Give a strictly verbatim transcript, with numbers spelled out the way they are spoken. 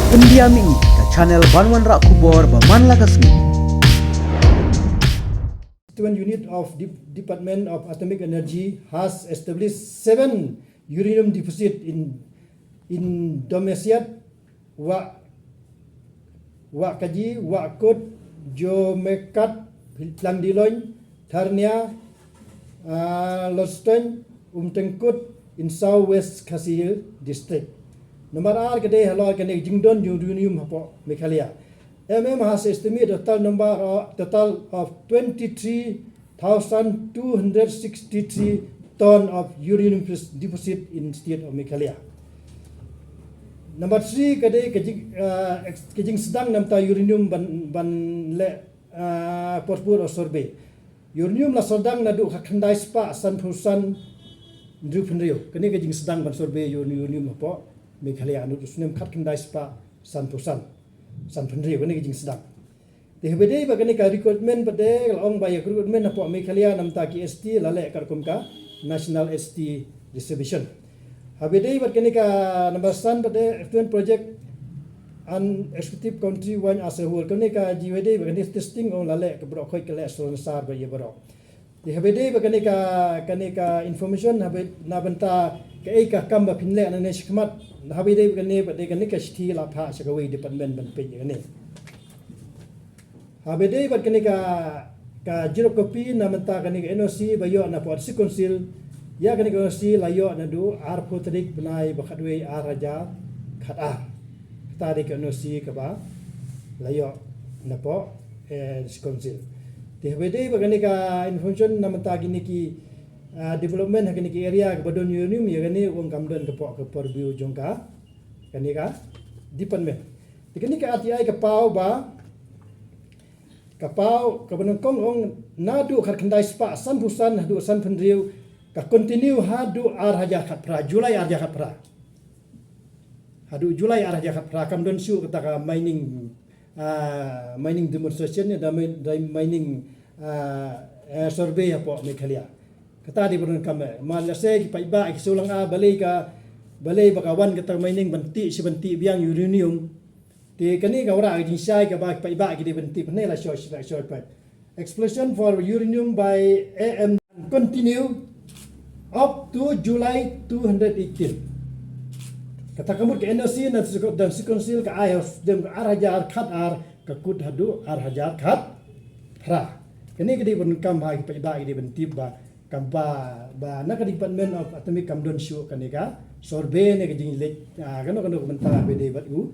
India Mini, ka channel ban wanrah khubor ba man la ka sngi. Constituent unit of Dep- Department of Atomic Energy has established seven uranium deposit in Indonesia, Wa Wakaji, Wakut, Jomekat, Langdilong, Tharnia, uh, Loston, Umtengkut in South West Khasi Hills District. Number ar ka dei halor kane jingdon uranium hapoh Meghalaya. M M has estimate total number of, total of twenty-three thousand two hundred sixty-three ton of uranium deposit in state of Meghalaya. Number three ka dei ka jing uh, ka jingsdang namta uranium ban ban leh uh, porpur o survey. Uranium la sordang naduh khatkhyndai spah sanphew san hynriew phew hynriew. Kane ka jingsdang ban survey uranium hapoh Meghalaya naduh snem khatkhyndai spah sanphew san sanphew hynriew kane ka jingsdang. Te haba dei ba kane ka recruitment pat de la ong ba ïa recruitment hapoh Meghalaya namta ki S T la leh katkum ka National S T Reservation. Haba dei ba kane ka number san pat de student project and executive country one as a whole. Kane ka ji haba dei ba kane testing ong la leh ka bro khoi ka leh sron sar ba ïa bro. Te haba dei ba kane ka kane ka information haba na bynta ka ei ka kam ba phin leh na ne shikmat. Haba dei ba kane ba dei kane ka shithi la pha sha ka wei department ban peit ïa kane. Haba dei bad kane ka ka xerox copy na mynta kane ka N O C ba ïoh na pdeng District Council. Ïa kane ka N O C la ïoh naduh arphew tarik bnai ba khatwei ar hajar khatar. Kata dei ka N O C kaba la ïoh na pdeng eh, District Council. Te haba dei bad kane ka information na mynta kine ki ah, development ha kane ki area kaba don uranium ïa kane ong kam don ka pdeng ka purview jong ka kane ka department. Te kane ka R T I ka paw ba ka paw kaba nyngkong ong naduh khatkhyndai spah sanphew san haduh sanphew hynriew ka continue haduh ar hajar khatphra, July ar hajar khatphra. Haduh July ar hajar khatphra kam don shuh kata ka mining ah, mining demonstration ïa da mi- da mining ah, eh, survey hapoh Meghalaya. Kata dei ba don kam eh. Ma lehse ki paidbah ki shu lang ah balei ka balei ba ka wan kata mining ban tih shi ban tih biang uranium. Te kane ka wanrah ka jingshai kaba ki paidbah ki dei ban tip ne la shoi shoi shoi pat. Exploration for uranium by A M continue up to July two hundred eighteen. Kata ka mut ka N O C na District Council ka ai ha u snem ka ar hajar khatar ka kut haduh ar hajar khatphra. Kane ka dei ban kam ha ki paidbah ki dei ban tip ba kam ba ba na ka Department of Atomic kam don shuh kane ka survey ne ka jingleit ah, kano kano ka bynta ba dei bad u